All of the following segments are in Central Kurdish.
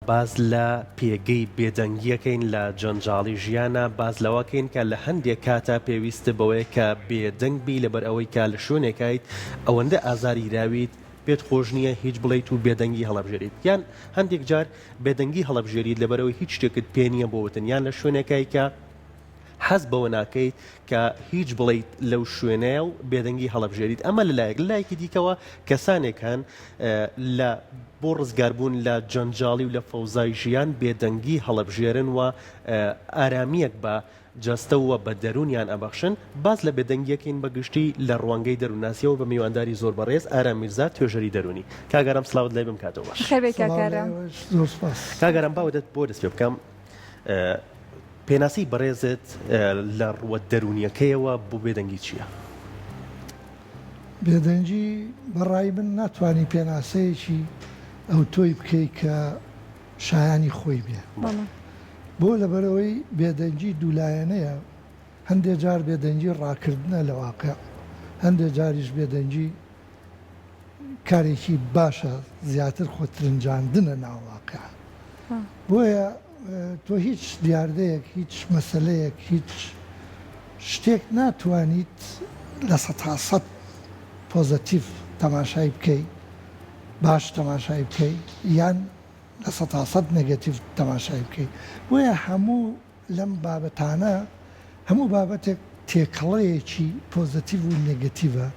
باس لە پێگەی بێدەنگیەکەین لە جەنجاڵی ژیانا، باس لەوەکەین کە لە هەندێک کاتا پێویستت بەوەیە کە بێدەنگ بی لەبەر ئەوەی کە لە شوێنێکایت ئەوەندە ئازاری دراویت پێت خۆش نییە هیچ بڵێیت و بێدەنگی هەڵەبژێریت یان هەندێک جار بێدەنگی هەڵەبژێریت لەبەرئەوەی هیچ شتێکت پێ نییە بۆ وتن یان لە شوێنێکای کە حەز بەوە ناکەیت کە هیچ بڵێیت لەو شوێنەیە و بێدەنگی هەڵەبژێریت ئەمە لەلایەک لەلایەکی دیکەوە کەسانێک هەن لە بۆ ڕزگاربوون لە جەنجاڵی و لە فەوزای ژیان بێدەنگی هەڵەبژێرن و ئارامییەک بە جەستە و بە دەروونیان ئەبەخشن باس لە بێدەنگیەکەین بە گشتی لە ڕوانگەی دەروونناسیەوە بە میوانداری زۆر بەڕێز ئارام میرزا توێژەری دەروونی کاک ئارام سڵاوت لێ بم کاتەوە باش. بەخێربێی کاک سڵاو لە ئارام. ئێوەش زۆر سوپاس. کاک ئارام با بۆ دەست پێ بکەم پێناسەی بەڕێزت لە ڕووە دەروونییەکەیەوە بۆ بێدەنگی چییە؟ بێدەنگی بە ڕای من ناتوانی پێناسەیەکی ئەوتۆی بکەی کە شایانی خۆی بێ. بۆ؟ لەبەرئەوەی بێدەنگی دوولایەنەیە، هەندێ جار بێدەنگی ڕاکردنە لە واقع، هەندێ جاریش بێدەنگی کارێکی باشە زیاتر خۆ ترنجاندنە ناو واقع. بۆیە تۆ هیچ دیاردەیەک، هیچ مەسەلەیەک، هیچ شتێک ناتوانیت 100% پۆزەتیڤ تەماشای بکەی، باش تەماشای بکەی یان 100% نێگەتیڤ تەماشای بکەی. بۆیە هەموو لەم بابەتانە هەموو بابەتێک تێکەڵەیەکی پۆزەتیڤ و نێگەتیڤە،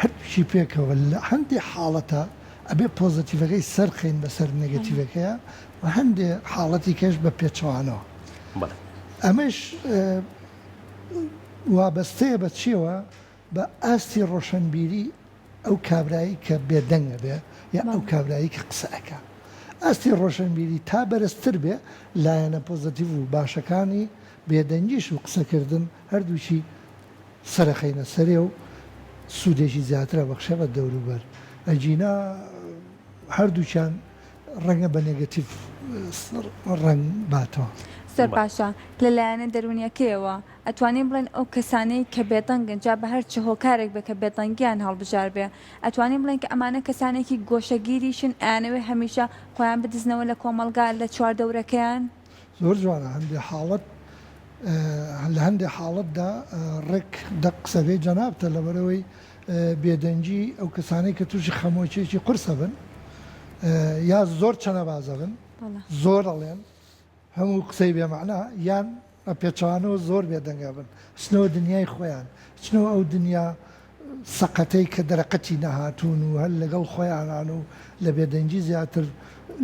هەردووکی پێکەوە لە هەندێ حاڵەتا ئەبێ پۆزەتیڤەکەی سەرخەین بەسەر نێگەتیڤەکەیا و هەندێ حاڵەتی کەش بە پێچەوانەوە. ئەمەش وابەستەیە بە چیەوە؟ بە ئاستی ڕۆشەنبیری ئەو کابرایەی کە بێدەنگ ئەبێ یا ئەو کابرایەی کە قسە ئەکا. ئاستی ڕۆشەنبیری تا بەرزتر بێ لایەنە پۆزەتیڤ و باشەکانی بێدەنگیش و قسەکردن هەردووکی سەرەخەینە سەرێ و سوودێکی زیاتر ئەبەخشێ بە دەوروبەر. ئەگینا هەردووکیان ڕەنگە بە نێگەتیڤ ڕەنگ باتەوە. زۆر باشە. لە لایەنە دەروونیەکەیەوە ئەتوانین بڵێین ئەو کەسانەی کە بێدەنگن جا بە هەر چ هۆکارێک بێ کە بێدەنگیان هەڵبژاربێ ئەتوانین بڵێین کە ئەمانە کەسانێکی گۆشەگیریشن ئەیانەوێ هەمیشە خۆیان بدزنەوە لە کۆمەڵگا لە چواردەورەکەیان؟ زۆر جوانە هەندێ حاڵەت لە هەندێ حاڵەتدا ڕێک دەق قسەکەی جەنابتە لەبەرئەوەی بێدەنگی ئەو کەسانەی کە تووشی خەمۆکیەکی قورسە بن یا زۆر چەنەبازە بن زۆر ئەڵێن هەموو قسەی بێ مەعنا یان بە پێچەوانەوە زۆر بێدەنگ ئەبن ئەچنەوە دنیای خۆیان ئەچنەوە ئەو دنیا سەقەتەی کە دەرەقەتی نەهاتوون و هەر لەگەڵ خۆیانان و لە بێدەنگی زیاتر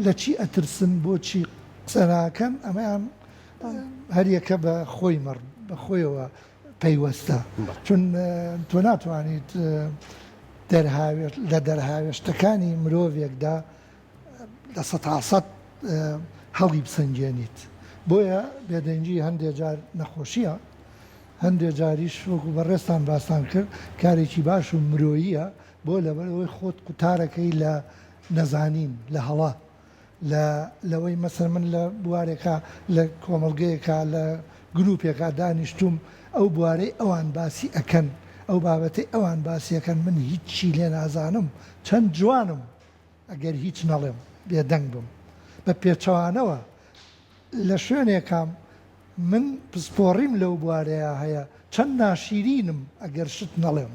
لە چی ئەترسن بۆچی قسە ناکەن ئەمەیان هەریەکە بە خۆی مەڕ بە خۆیەوە پەیوەستە چون تۆ ناتوانیت دەرهاوێ لە دەرهاوێشتەکانی مرۆڤێکدا 100% هەڵی بسەنگێنیت بۆیە بێدەنگی هەندێ جار نەخۆشیە هەندێ جاریش وەکو بەڕێزتان باستان کرد کارێکی باش و مرۆییە بۆ لەبەرئەوەی خۆت قوتارەکەی لە نەزانین لە هەڵە لە لەوەی مەسەن من لە بوارێکا لە کۆمەڵگەیەکا لە گروپێکا دانیشتوم ئەو بوارەی ئەوان باسی ئەکەن ئەو بابەتەی ئەوان باسی ئەکەن من هیچی لێ نازانم چەند جوانم ئەگەر هیچ نەڵێم بێدەنگ بم بە پێچەوانەوە لە شوێنێکام من پسپۆڕیم لەو بوارەیا هەیە چەند ناشیرینم ئەگەر شت نەڵێم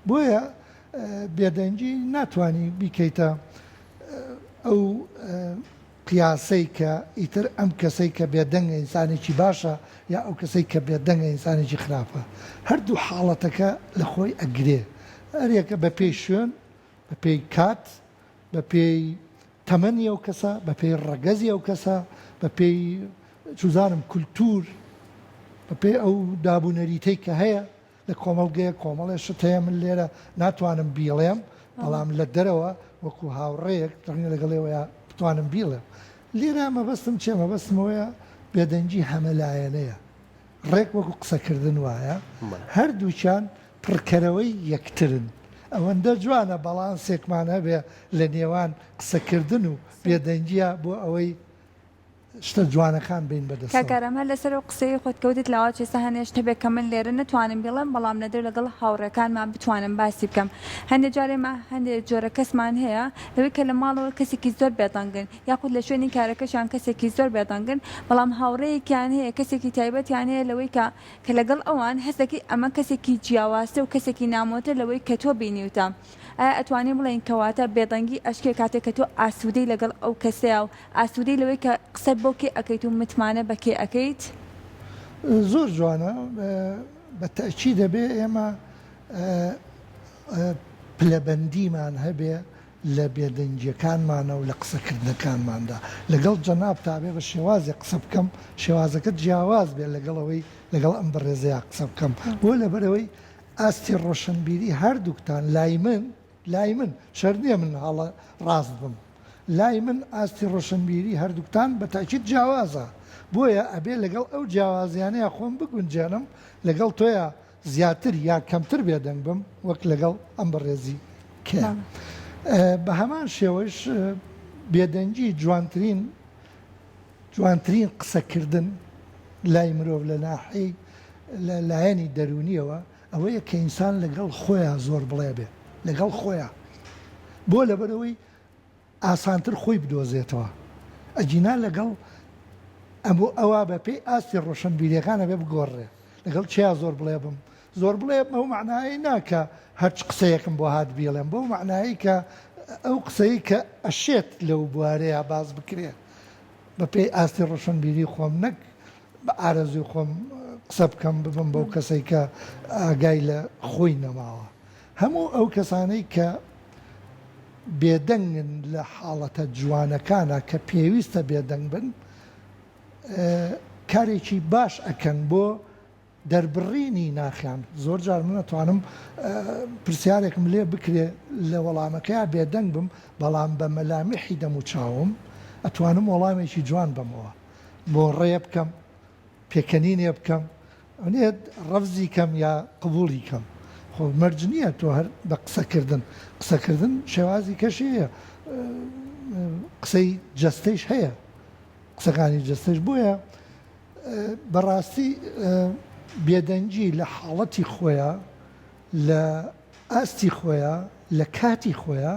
بۆیە بێدەنگی ناتوانی بیکەیتە ئەو قیاسەی کە ئیتر ئەم کەسەی کە بێدەنگە ئینسانێکی باشە یا ئەو کەسەی کە بێدەنگە ئینسانێکی خراپە هەردوو حاڵەتەکە لە خۆی ئەگرێ هەریەکە بە پێی شوێن بە پێی کات بە پێی تەمەنی ئەو کەسە، بە پێی ڕەگەزی ئەو کەسە، بە پێی چوزانم کولتوور، بە پێی ئەو داب و نەریتەی کە هەیە لە کۆمەڵگەیەک، کۆمەڵێ شت هەیە من لێرە ناتوانم بیڵێم، بەڵام لە دەرەوە وەکوو هاوڕێیەک ڕەنگە لەگەڵ ئێوەیا بتوانم بیڵێم. لێرە مەبەستم چییە؟ مەبەستم ئەوەیە بێدەنگی هەمەلایەنەیە. ڕێک وەکو قسەکردن وایە، هەردووکیان پڕکەرەوەی یەکترن. ئەوەندە جوانە باڵانسێکمان هەبێ لە نێوان قسەکردن و بێدەنگییا بۆ ئەوەی. شتە جوانەکان بین بەدەستەوە. کاک ئارام هەر لەسەر ئەو قسەیەی خۆت کە وتت لاواز ئێستا هەنێ شت هەبێ کە من لێرە نەتوانم بیڵێم بەڵام لە دەر لەگەڵ هاوڕێکانمان بتوانم باسی بکەم هەندێ جار ئێمە هەندێ جۆرە کەسمان هەیە لەوەی کە لە ماڵەوە کەسێکی زۆر بێدەنگن یاخود لە شوێنی کارەکەشیان کەسێکی زۆر بێدەنگن بەڵام هاوڕێیەکیان هەیە کەسێکی تایبەتیان هەیە لەوەی کە کە لەگەڵ ئەوان هەست دەکەی ئەمە کەسێکی جیاوازترە و کەسێکی نامۆترە لەوەی کە تۆ بینیوتە ئایا ئەتوانین بڵێین کەواتە بێدەنگی ئەشکێ کاتێک کە تۆ ئاسوودەی لەگەڵ ئەو کەسەیا و ئاسوودەی لەوەی کە قسە بۆ کێ ئەکەیت و متمانە بە کێ ئەکەیت؟ زۆر جوانە بە تەئکید ئەبێ ئێمە پلەبەندیمان هەبێ لە بێدەنگیەکانمانە و لە قسەکردنەکانماندا لەگەڵ جەنابتا ئەبێ بە شێوازێک قسە بکەم شێوازەکە جیاواز بێ لەگەڵ ئەوەی لەگەڵ ئەم بەڕێزەیا قسە بکەم بۆ لەبەرئەوەی ئاستی ڕۆشنبیری هەردووکتان لای من لای من شەرت نییە من هەڵە ڕاست بم لای من ئاستی ڕۆشنبیری هەردووکتان بە تاکید جیاوازە بۆیە ئەبێ لەگەڵ ئەو جیاوازیانەیا خۆم بگونجێنم لەگەڵ تۆیا زیاتر یا کەمتر بێدەنگ بم وەک لەگەڵ ئەم بەڕێزی کە بە هەمان شێوەش بێدەنگی جوانترین جوانترین قسەکردن لای مرۆڤ لە ناحیەی لە لایەنی دەروونیەوە ئەوەیە کە ئینسان لەگەڵ خۆیا زۆر بڵێ بێ لەگەڵ خۆیا بۆ لەبەرئەوەی ئاسانتر خۆی بدۆزێتەوە ئەگینا لەگەڵ ئەم و ئەوا بە پێی ئاستی ڕۆشنبیریەکان ئەبێ بگۆڕرێ لەگەڵ کێیا زۆر بڵێ بم زۆر بڵێ بەو مەعنایەی نا کە هەرچ قسەیەکم بۆ هات بیڵێم بەو مەعنایەی کە ئەو قسەی کە ئەشێت لەو بوارەیە باس بکرێ بە پێی ئاستی ڕۆشنبیری خۆم نەک بە ئارەزووی خۆم قسە بکەم ببم بەو کەسەی کە ئاگای لە خۆی نەماوە. هەموو ئەو کەسانەی کە بێدەنگن لە حاڵەتە جوانەکانا کە پێویستە بێدەنگ بن کارێکی باش ئەکەن بۆ دەربڕینی ناخیان. زۆر جار من ئەتوانم پرسیارێکم لێ بکرێ لە وەڵامەکەیا بێدەنگ بم بەڵام بە مەلامیحی دەموچاوم ئەتوانم وەڵامێکی جوان بەمەوە. مۆڕەیە بکەم، پێکەنینێ بکەم، ئەنێ ڕەفزی کەم یا قبوڵی کەم. خۆ مەرج نییە تۆ هەر بە قسەکردن، قسەکردن شێوازی کەشی هەیە، قسەی جەستەیش هەیە، قسەکانی جەستەش. بۆیە بەڕاستی بێدەنگی لە حاڵەتی خۆیا، لە ئاستی خۆیا، لە کاتی خۆیا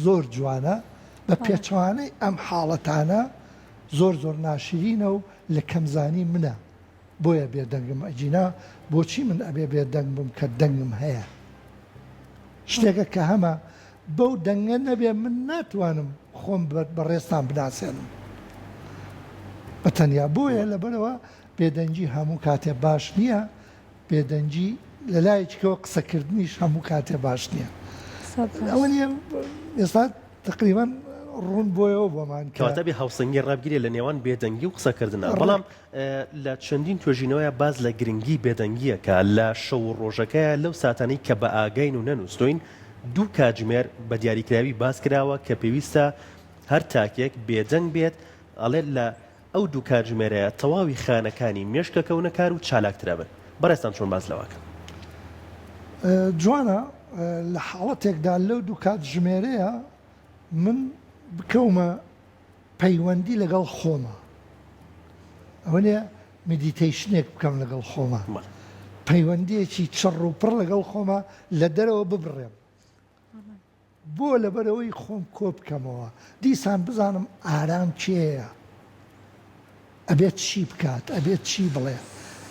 زۆر جوانە، بە پێچەوانەی ئەم حاڵەتانە زۆر زۆر ناشرینە و لە کەمزانی منە بۆیە بێدەنگم ئەگینا بۆچی من ئەبێ بێدەنگ بم کە دەنگم هەیە شتێکە کە هەمە بەو دەنگە نەبێ من ناتوانم خۆم بەڕێزتان بناسێنم بە تەنیا بۆیە لەبەرەوە بێدەنگی هەموو کاتێ باش نییە بێدەنگی لە لایەکیکەوە قسەکردنیش هەموو کاتێ باش نییە. ئەوە نییە ئێستا تقریبان ڕوون بۆیەوە بۆمان کە. کەواتە بێ هاوسەنگی ڕابگیرێ لە نێوان بێدەنگی و قسەکردنا. بەڵام لە چەندین توێژینەوەیا باس لە گرنگی بێدەنگییەکە لە شەو و ڕۆژەکەیا لەو ساتانەی کە بە ئاگاین و نەنووستوین دوو کاتژمێر بە دیاریکراوی باس کراوە کە پێویستە هەر تاکێک بێدەنگ بێت ئەڵێ لە ئەو دوو کاتژمێرەیە تەواوی خانەکانی مێشک ئەکەونە کار و چالاکتر ئەبن. بەڕێزتان چۆن باس لەوە ئەکەن؟ جوانە لە حاڵەتێکدا لەو دوو کاتژمێرەیە من بکەومە پەیوەندی لەگەڵ خۆما. ئەوە نیە meditation ێک بکەم لەگەڵ خۆما. پەیوەندییەکی چڕ و پڕ لەگەڵ خۆما لە دەرەوە ببڕێم. بۆ لەبەرئەوەی خۆم کۆبکەمەوە دیسان بزانم ئارام کێیە ئەبێت چی بکات ئەبێت چی بڵێ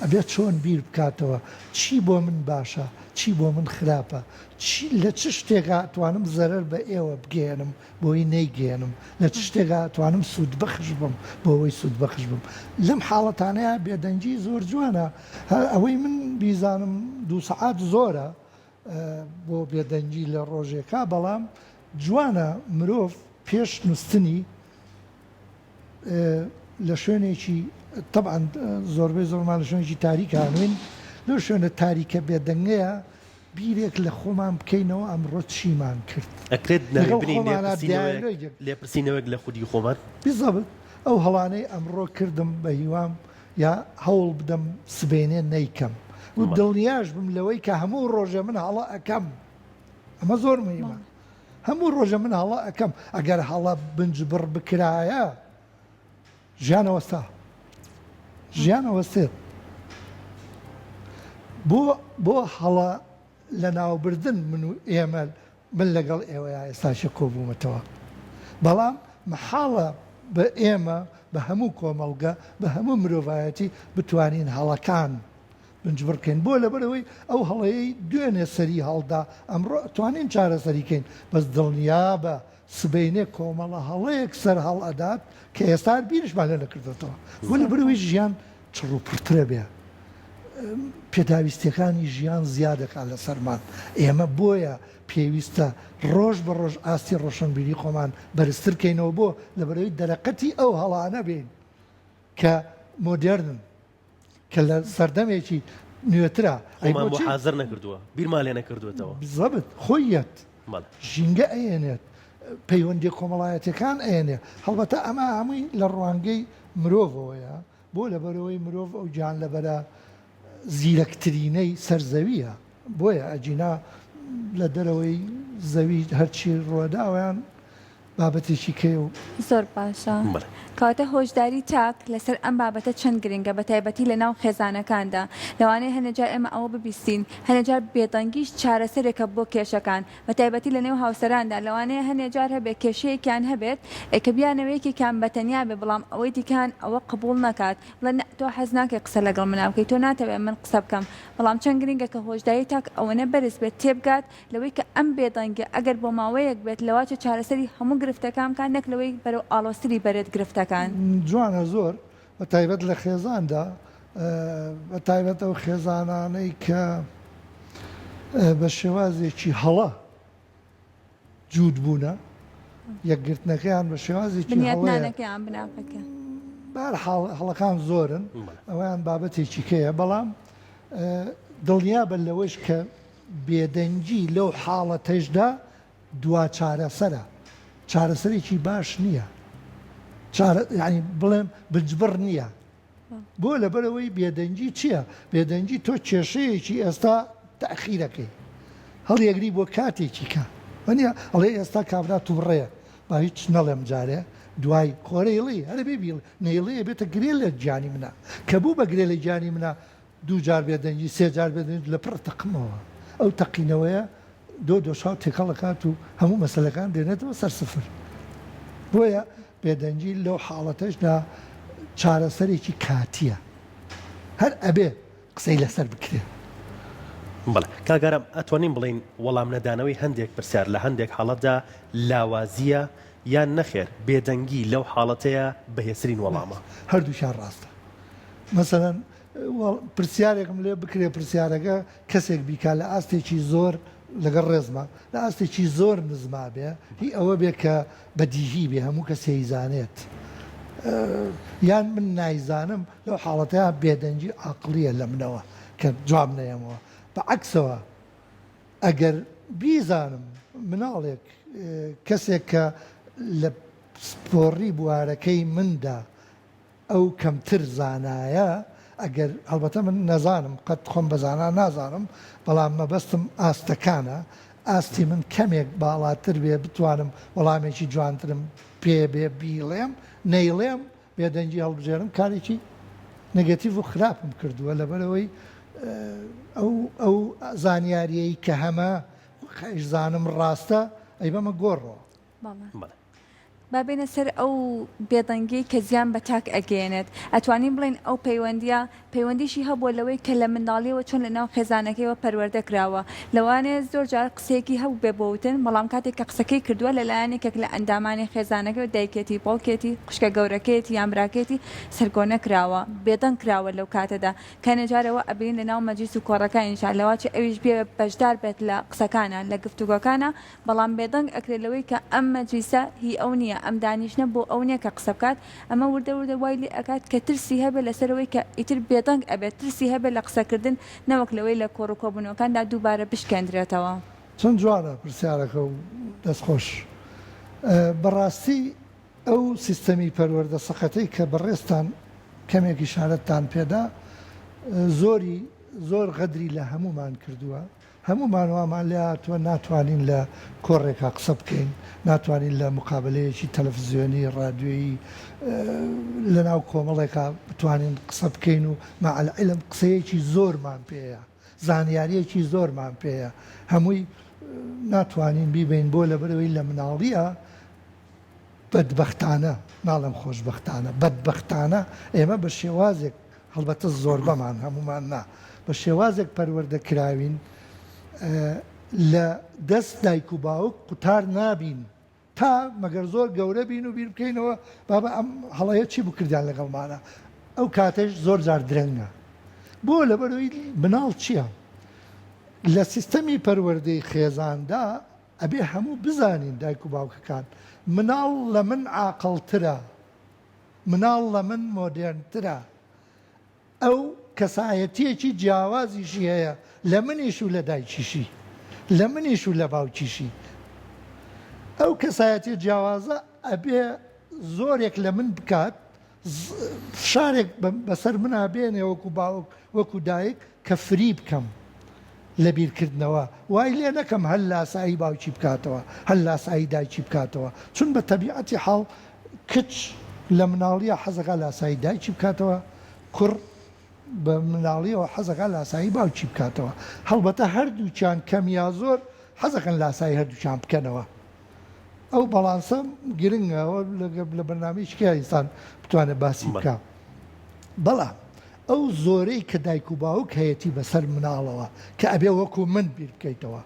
ئەبێت چۆن بیر بکاتەوە چی بۆ من باشە چی بۆ من خراپە چی لە چ شتێکا ئەتوانم زەرەر بە ئێوە بگەیەنم بۆی نەیگەیەنم لە چ شتێکا ئەتوانم سوودبەخش بم بۆ ئەوەی سوودبەخش بم لەم حاڵەتانەیا بێدەنگی زۆر جوانە ئەوەی من بیزانم دوو سەعات زۆرە بۆ بێدەنگی لە ڕۆژێکا بەڵام جوانە مرۆڤ پێش نوستنی لە شوێنێکی تەبعەن زۆربەی زۆرمان لە شوێنێکی تاریکا نوین لەو شوێنە تاریکە بێدەنگەیە بیرێک لە خۆمان بکەینەوە ئەمڕۆ چیمان کرد ئەکرێت ناوی لەگەڵ بنێین خۆمانا لێپرسینەوەیەک دیالۆگێک لێپرسینەوەیەک لە خودی خۆمان؟ بالضبط ئەو هەڵانەی ئەمڕۆ کردم بە هیوام یا هەوڵ بدەم سبەینێ نەیکەم و دڵنیاش بم لەوەی کە هەموو ڕۆژێ من هەڵە ئەکەم ئەمە زۆر مهمە هەموو ڕۆژە من هەڵە ئەکەم ئەگەر هەڵە بنجبڕ بکرایە. ژیان ئەوەستا. ژیان ئەوەستێت. بۆ بۆ هەڵە لەناوبردن من و ئێمە من لەگەڵ ئێوەیا ئێستاشی کۆبوومەتەوە. بەڵام مەحاڵە بە ئێمە، بە هەموو کۆمەڵگە، بە هەموو مرۆڤایەتی بتوانین هەڵەکان بنجبڕ بکەین. بۆ؟ لەبەرئەوەی ئەو هەڵەیەی دوێنێ سەری هەڵدا، ئەمڕۆ ئەتوانین چارەسەری کەین، بەس دڵنیابە سبەینێ کۆمەڵە هەڵەیەک سەر هەڵئەدات کە ئێستا هەر بیریشمان لێ نەکردۆتەوە. بۆ؟ لەبەرئەوەی ژیان چڕوپڕترە بێ، پێداویستیەکانی ژیان زیادەکات لەسەرمان، ئێمە بۆیە پێویستە ڕۆژ بە ڕۆژ ئاستی ڕۆشنبیری خۆمان بەرزتر کەینەوە بۆ لەبەرئەوەی دەرەقەتی ئەو هەڵانە بین کە مۆدێرنن کە لە سەردەمێکی نوێترا ئەی خۆمان بۆ بۆچی حازر نەکردووە بیرمان لێ نەکردووەتەوە. بزەبت خۆی یەت بەڵێ. ژینگە ئەیەنێت پەیوەندیە کۆمەڵایەتیەکان ئەیەنێ هەڵبەتە ئەمە هەمووی لە ڕوانگەی مرۆڤەوەیە بۆ لەبەرئەوەی مرۆڤ ئەو گیانلەبەرە زیرەکترینەی سەر زەویە بۆیە ئەگینا لە دەرەوەی زەوی هەرچی ڕوەداوەیان بابەتێکی کەیە و. زۆر باشە بەڵێ. کەواتە هۆشداری تاک لەسەر ئەم بابەتە چەند گرنگە بەتایبەتی لەناو خێزانەکاندا لەوانەیە هەنێ جار ئێمە ئەوە ببیستین هەنێ جار بێدەنگیش چارەسەرێکە بۆ کێشەکان بەتایبەتی لەنێو هاوسەراندا لەوانەیە هەنێ جار هەبێت کێشەیەکیان هەبێت کە بیانەوێ یەکێکیان بەتەنیا بێ بەڵام ئەوەی دیکەیان ئەوە قبوڵ نەکات بڵێ نا تۆ حەز ناکەی قسە لەگەڵ منا بکەی تۆ ناتەوێ من قسە بکەم بەڵام چەند گرنگە کە هۆشداری تاک ئەوەنە بەرز بێت تێبگات لەوەی کە ئەم بێدەنگیە ئەگەر بۆ ماوەیەک بێت لەواچێ چارەسەری هەموو گرفتەکان بکات نەک لەوەی بەرەو ئاڵۆزتری بەرێت گرفتەکان. جوانە زۆر بە تایبەت لە خێزاندا بە تایبەت ئەو خێزانانەی کە بە شێوازێکی هەڵە جووت بوونە یەکگرتنەکەیان بە شێوازێکی هەڵەیە بنیاتنانەکەیان بناغەکە. بەهەرحاڵ هەڵەکان زۆرن ئەوەیان بابەتێکی کەیە بەڵام دڵنیابە لەوەش کە بێدەنگی لەو حاڵەتەشدا دوا چارەسەرە، چارەسەرێکی باش نییە، چارە یانی بڵێم بنجبڕ نییە. بۆ؟ لەبەرئەوەی بێدەنگی چییە؟ بێدەنگی تۆ کێشەیەکی ئێستا تەئخیرەکەی، هەڵیەگری بۆ کاتێکی کە وەنیە؟ ئەڵێ ئێستا کابرا توڕەیە با هیچ نەڵێم جارێ دوای خۆرەیڵی هەرەبێ بیڵێ نەیڵێ ئەبێتە گرێ لە گیانی منا، کە بوو بە گرێ لە گیانی منا دوو جار بێدەنگی، سێ جار بێدەنگی، لە پڕ تەقمەوە. ئەو تەقینەوەیە دۆ دۆشاو تێکەڵ ئەکات و هەموو مەسەلەکان دێنێتەوە سەر سفر. بۆیە بێدەنگی لەو حاڵەتەشدا چارەسەرێکی کاتییە. هەر ئەبێ قسەی لەسەر بکرێ. بەڵێ کاک ئارام، ئەتوانین بڵێین وەڵامنەدانەوەی هەندێک پرسیار لە هەندێک حاڵەتدا لاوازییە یان نەخێر بێدەنگی لەو حاڵەتەیا بەهێزترین وەڵامە؟ هەردووکیان ڕاستە. مەسەلەن پرسیارێکم لێ بکرێ پرسیارەکە کەسێک بیکا لە ئاستێکی زۆر لەگەڵ ڕێزما لە ئاستێکی زۆر نزما بێ هی ئەوە بێ کە بەدیهی بێ هەموو کەس هەیزانێت یان من نایزانم لەو حاڵەتەیە بێدەنگی عاقڵیە لە منەوە کە جواب نەیەمەوە بە عەکسەوە ئەگەر بیزانم مناڵێک کەسێک کە لە پسپۆڕی بوارەکەی مندا ئەو کەمتر زانایە، ئەگەر هەڵبەتە من نەزانم قەت خۆم بە زانا نازانم، بەڵام مەبەستم ئاستەکانە، ئاستی من کەمێک باڵاتر بێ بتوانم وەڵامێکی جوانترم پێ بێ بیڵێم، نەیڵێم بێدەنگی هەڵبژێرم کارێکی نێگەتیڤ و خراپم کردووە لەبەرئەوەی ئەو ئەو زانیاریەی کە هەمە ئەیشزانم ڕاستە ئەیبەمە گۆڕەوە. بەڵێ. با بێینە سەر ئەو بێدەنگیەی کە زیان بە تاک ئەگەیەنێت. ئەتوانین بڵێین ئەو پەیوەندیە پەیوەندیشی هەبووە لەوەی کە لە منداڵیەوە چۆن لە ناو خێزانەکەیەوە پەروەردە کراوە. لەوانەیە زۆر جار قسەیەکی هەبووبێ بۆ وتن بەڵام کاتێک کە قسەکەی کردووە لە لایەن یەکێک لە ئەندامانی خێزانەکەی دایکێتی، باوکێتی، خوشکە گەورەکەیەتی یان براکەیەتی سەرکۆنە کراوە، بێدەنگ کراوە لەو کاتەدا. کەنێ جار ئەوە ئەبینین لە ناو مەجلیس و کۆڕەکانیشا لەواچێ ئەویش بیەوێ بەشدار بێت لە قسەکانا لە گفتوگۆکانا بەڵام بێدەنگ ئەکرێت لەوەی کە ئەم مەجلیسە هی ئەو نییە، ئەم دانیشتنە بۆ ئەو نییە کە قسە بکات، ئەمە وردە وردە وای لێ ئەکات کە ترسی هەبێت لەسەر ئەوەی کە ئیتر بێدەنگ ئەبێت، ترسی هەبێت لە قسەکردن نەوەک لەوەی لە کۆڕ و کۆبوونەوەکاندا دووبارە بشکێندرێتەوە. چەند جوانە پرسیارەکە و دەست خۆش. بەڕاستی ئەو سیستەمی پەروەردە سەقەتەی کە بەڕێزتان کەمێک ئیشارەتتان پێدا زۆری زۆر غەدری لە هەموومان کردووە. هەموومان وامان لێ هاتووە ناتوانین لە کۆڕێکا قسە بکەین، ناتوانین لە موقابەلەیەکی تەلەفزیۆنی، ڕادیۆیی لە ناو کۆمەڵێکا بتوانین قسە بکەین و مع العلم قسەیەکی زۆرمان پێیە، زانیارییەکی زۆرمان پێیە، هەمووی ناتوانین بیبەین بۆ لەبەرئەوەی لە مناڵییە بەدبەختانە، ناڵێم خۆشبەختانە، بەدبەختانە ئێمە بە شێوازێک، هەڵبەتە زۆربەمان، هەموومان نا، بە شێوازێک پەروەردە کراوین لە دەست دایک و باوک قوتار نابین تا مەگەر زۆر گەورە بین و بیر بکەینەوە بابە ئەم هەڵەیە چی بوو کردیان لەگەڵمانە، ئەو کاتەش زۆر جار درەنگە. بۆ؟ لەبەرئەوەی مناڵ چییە؟ لە سیستەمی پەروەردەی خێزاندا ئەبێ هەموو بزانین دایک و باوکەکان مناڵ لە من عاقڵترە، مناڵ لە من مۆدێرنترە، ئەو کەسایەتییەکی جیاوازیشی هەیە لە منیش و لە دایکیشی، لە منیش و لە باوکیشی. ئەو کەسایەتیە جیاوازە ئەبێ زۆرێک لە من بکات فشارێک بەسەر منا بێنێ وەکو باوک وەکو دایک کە فری بکەم لە بیرکردنەوە وای لێ نەکەم هەر لاسایی باوکی بکاتەوە هەر لاسایی دایکی بکاتەوە چون بە تەبیعەتی حاڵ کچ لە مناڵیە حەزەکا لاسایی دایکی بکاتەوە کوڕ بە مناڵیەوە حەزەکا لاسایی باوکی بکاتەوە هەڵبەتە هەردووکیان کەم یا زۆر حەزەکەن لاسایی هەردووکیان بکەنەوە ئەو بەڵانسە گرنگە لە بەرنامەی شکیا ئینسان بتوانێت باسی بکە بەڵام ئەو زۆرەی کە دایک و باوک هەیەی بەسەر مناڵەوە کە ئەبێ وەکو من بیر بکەیتەوە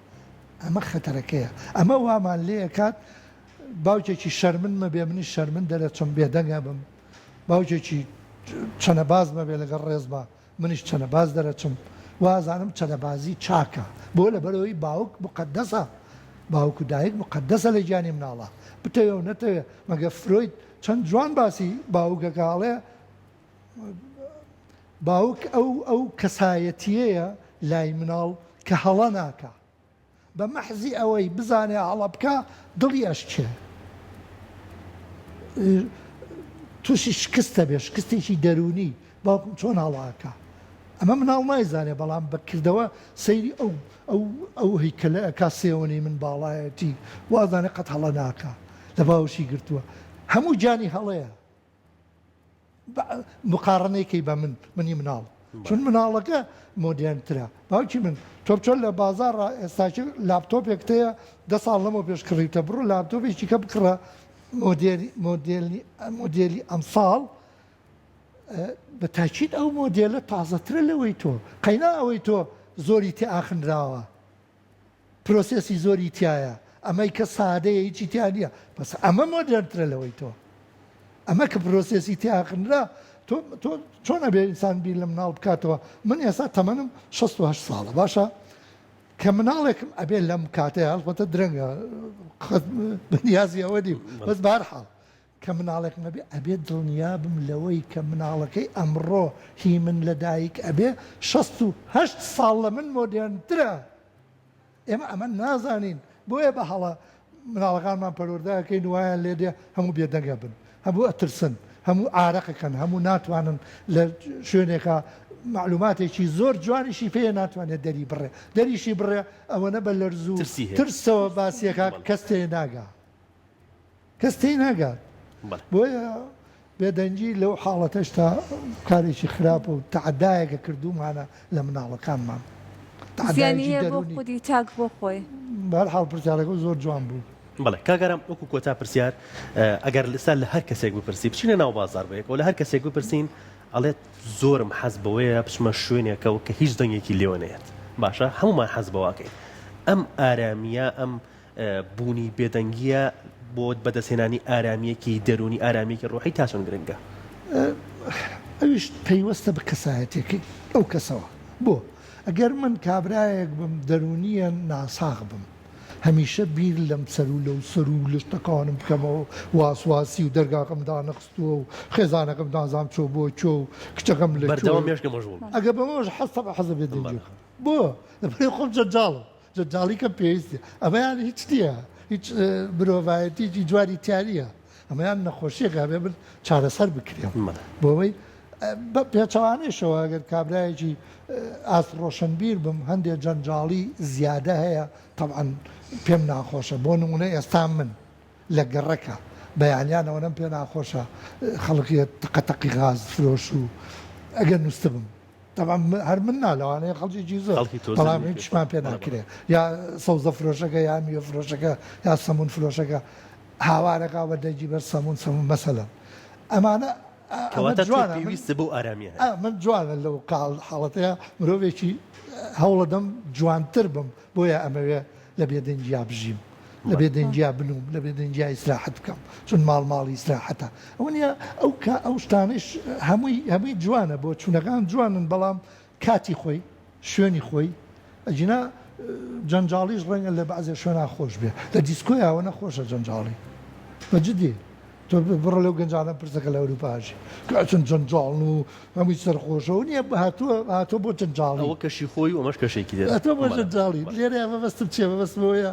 ئەمە خەتەرەکەیە ئەمە وامان لێکات باوکێکی شەرمن مەبێ منی شەرمن دەرەچم بێدەنگە بم باوکێکی چەنەباز مەبێ لەگەڵ ڕێزما منیش چەنەباز دەرەچم وازانم چەنەبازی چاکە بۆ لەبەرئەوەی باوک موقەدەسە باوک و دایک موقەدەسە لە گیانی مناڵا بتەوێ و نەتەوێ مەگە فرۆید چەند جوان باسی باوک ئەکا ئەڵێ باوک ئەو ئەو کەسایەتیەیە لای مناڵ کە هەڵە ناکا بە مەحزی ئەوەی بزانێ هەڵە بکا دڵی ئەشکێ تووشی شکست دەبێ شکستێکی دەروونی باوکم چۆن هەڵە ئەکا ئەمە مناڵ نایزانێ بەڵام بە کردەوە سەیری ئەو ئەو ئەو هەیکەلە ئەکا سێوەنەی من باڵایەتی وازانێ قەت هەڵە ناکا لە باوەشی گرتووە هەموو گیانی هەڵەیە مقاڕنەی کەی بە من منی مناڵ چون مناڵەکە مۆدێرنترە باوکی من تۆ بچۆ لە بازاڕ ئێستاکی لاپتۆپێک تەیە دە ساڵ لەمەو پێش کڕیوتە بڕۆ لاپتۆپێکی کە بکڕە مۆدێلی مۆدێلی مۆدێلی ئەمساڵ بە تاکید ئەو مۆدێلە تازەترە لەوەی تۆ قەینا ئەوەی تۆ زۆری تێ ئاخنراوە process ی زۆری تیایە ئەمەی کە سادەیە هیچی تیا نییە بەس ئەمە مۆدێرنترە لەوەی تۆ ئەمە کە process ی تیاخنرا تۆ تۆ چۆن ئەبێ ئینسان بیر لە مناڵ بکاتەوە من ئێستا تەمەنم 68 ساڵە باشە کە مناڵێکم ئەبێ لەم کاتەیە هەڵبەتە درەنگە بەنیازی ئەوە نیم بەس بەهەرحاڵ کە مناڵێکم ئەبێ ئەبێ دڵنیابم لەوەی کە مناڵەکەی ئەمڕۆ هی من لەدایک ئەبێ 68 ساڵ لە من مۆدێرنترە ئێمە ئەمە نازانین بۆیە بە هەڵە مناڵەکانمان پەروەردە ئەکەین وایان لێ دێ هەموو بێدەنگ ئەبن هەموو ئەترسن هەموو عارەقەکەن هەموو ناتوانن لە شوێنێکا مەعلوماتێکی زۆر جوانیشی پێیە ناتوانێت دەری بڕێ دەریشی بڕێ ئەوەنە بە لەرز و ترسی هەیە. ترسەوە باسیەکە کەس تێ ناگا کەس تێی ناگات بۆیە بێدەنگی لەو حاڵەتەشتا کارێکی خراپە و تەعەدایەکە کردوومانە لە مناڵەکانمان زیانی هەیە بۆ خودی تاک بۆ خۆی. بەهەرحاڵ پرسیارەکە زۆر جوان بوو. بەڵێ کاک ئارام وەکو کۆتا پرسیار ئەگەر ئێستا لە هەر کەسێک بپرسی بچینە ناو بازاڕ بەیەکەوە لە هەر کەسێک بپرسین ئەڵێت زۆرم حەز بەوەیە بچمە شوێنێکەوە کە هیچ دەنگێکی لێوە نەیەت باشە هەمومان حەز بەوەکەین ئەم ئارامیە ئەم بوونی بێدەنگییە بۆ بەدەستهێنانی ئارامییەکی دەروونی، ئارامییەکی ڕۆحی تا چەند گرنگە؟ ئەویش پەیوەستە بە کەسایەتیەکەی ئەو کەسەوە. بۆ؟ ئەگەر من کابرایەک بم دەروونییەن ناساغ بم، هەمیشە بیر لەم سەر و لەو سەر و لە شتەکانم بکەمەوە و واسواسی و دەرگاکەم دانەخستووە و خێزانەکەم نازانم چۆ بۆ کوێ و کچەکەم لە بەردەوام کوێ. مێشکم مەشغوڵ بێت. ئەگەر بەمەوەش حەز تەبعەن حەز لە بێدەنگی بکەم. بۆ؟ لەبەرئەوەی خۆم جەنجاڵم. جەنجاڵی کەم پێویست نیە ئەمەیان هیچ نییە هیچ مرۆڤایەتیی جوانی تیا نییە ئەمەیان نەخۆشیەکە ئەبێ من چارەسەر بکرێم بۆ ئەوەی. بە پێچەوانەیشەوە ئەگەر کابرایەکی ئاست ڕۆشنبیر بم هەندێ جەنجاڵی زیادە هەیە تەبعەن پێم ناخۆشە بۆ نمونە ئێستا من لە گەڕەکە بەیانیان ئەوەنەم پێ ناخۆشە خەڵک یە تەقە تەقی غاز فرۆش و ئەگەر نوستبم تەبعەن هەر من نا لەوانەیە خەڵکێکی زۆر خەڵکی تۆ بەڵام زەرری پێ هیچمان پێ بەڵێ بەڵێ ناکرێ یا سەوزە فرۆشەکە یا میوە فرۆشەکە یا سەمون فرۆشەکە هاوارەکا بە دەنگی بەرز سەمون سەمون مەسەلەن ئەمانە ئەمە کەواتە تۆ جوانە من پێویستت بەو ئارامیە هەیە. ئا من جوانە لەو کاڵ حاڵەتەیا مرۆڤێکی هەوڵەدەم جوانتر بم بۆیە ئەمەوێ لە بێدەنگیا بژیم لە بەڵێ. بێدەنگیا بنووم لە بێدەنگیا ئیسراحەت بکەم چون ماڵ ماڵی ئیسراحەتە ئەوە نیە ئەو کا ئەو شتانەیش هەمووی هەمووی جوانە بۆچوونەکان جوانن بەڵام کاتی خۆی شوێنی خۆی ئەگینا جەنجاڵیش ڕەنگە لە بەعزێ شوێنا خۆش بێ لە دیسکۆیا ئەوەنە خۆشە جەنجاڵی بە جدی تۆ بڕۆ لەو گەنجانە پرسە کە لە ئەوروپا ئەژی کە ئەچن جەنجاڵن و هەمووی سەرخۆشە و نییە هاتووە هاتووە بۆ جەنجاڵی ئەوە کەشی خۆی و ئەمەش کەشێکی تر هاتووە بۆ بەڵێ جەنجاڵی بەڵێ. لێرەیا مەبەستم چییە مەبەستم ئەوەیە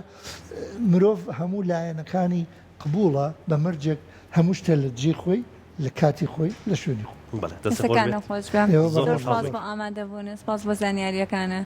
مرۆڤ هەموو لایەنەکانی قبوڵە بە مەرجێک هەموو شتێ لە جێی خۆی لە کاتی خۆی لە شوێنی خۆی. بەڵێ دەستت خۆش دەستەکانت بێت خۆش بێ ئێوە زۆر زۆر بەڕێز خۆشحاڵ سپاس بووین. بۆ ئامادەبوونت سپاس بۆ زانیاریەکانت.